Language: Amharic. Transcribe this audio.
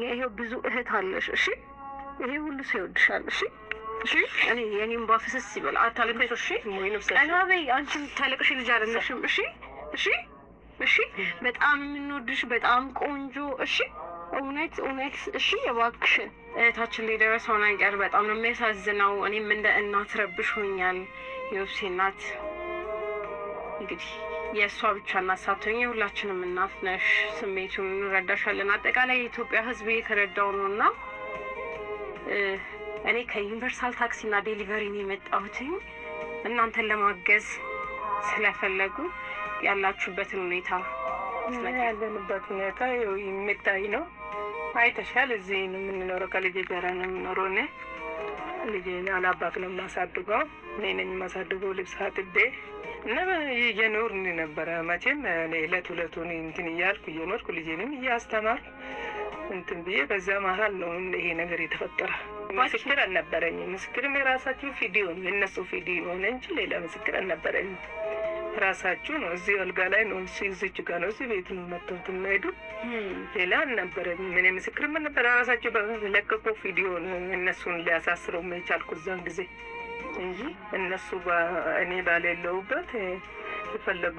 ይሄው ብዙ እህት አለሽ። እሺ፣ ይሄ ሁሉ ሰው ይወድሻል። እሺ፣ እሺ። እኔ የኔም ባፍስስ ይበል። አታልቅሽ። እሺ፣ ቀና በይ። አንቺ የምታለቅሽ ልጅ አይደለሽም። እሺ፣ እሺ፣ እሺ። በጣም የምንወድሽ በጣም ቆንጆ። እሺ፣ እውነት እውነት። እሺ፣ እባክሽን እህታችን ላይ የደረሰው ነገር በጣም ነው የሚያሳዝነው። እኔም እንደ እናት ረብሾኛል። የወብሴ እናት እንግዲህ የእሷ ብቻ እናት ሳትሆኝ የሁላችንም እናት ነሽ። ስሜቱን እንረዳሻለን። አጠቃላይ የኢትዮጵያ ሕዝብ እየተረዳው ነው እና እኔ ከዩኒቨርሳል ታክሲ እና ዴሊቨሪ ነው የመጣሁትኝ እናንተን ለማገዝ ስለፈለጉ ያላችሁበትን ሁኔታ ያለንበት ሁኔታ የሚታይ ነው። አይተሻል። እዚህ ነው የምንኖረው፣ ከልጄ ጋር ነው የምኖረው። እኔ ልጄን አላባት ነው የማሳድገው፣ እኔ ነኝ የማሳድገው። ልብስ አጥቤ እና እየኖርን ነበረ። መቼም እኔ እለት ሁለቱን እንትን እያልኩ እየኖርኩ ልጄንም እያስተማርኩ እንትን ብዬ በዛ መሀል ነው ይሄ ነገር የተፈጠረ። ምስክር አልነበረኝም። ምስክርም የራሳችሁ ቪዲዮ ነው የእነሱ ቪዲዮ ሆነ እንጂ ሌላ ምስክር አልነበረኝም። ራሳችሁ ነው እዚህ አልጋ ላይ ነው እዚች ጋ ነው እዚህ ቤት ነው መጥተውት የሚሄዱ ሌላ አልነበረኝም። እኔ ምስክርም ነበረ ራሳችሁ በለቀቁ ቪዲዮ ነው እነሱን ሊያሳስረው የቻልኩ እዛን ጊዜ እንጂ እነሱ እኔ ባሌለሁበት የፈለጉ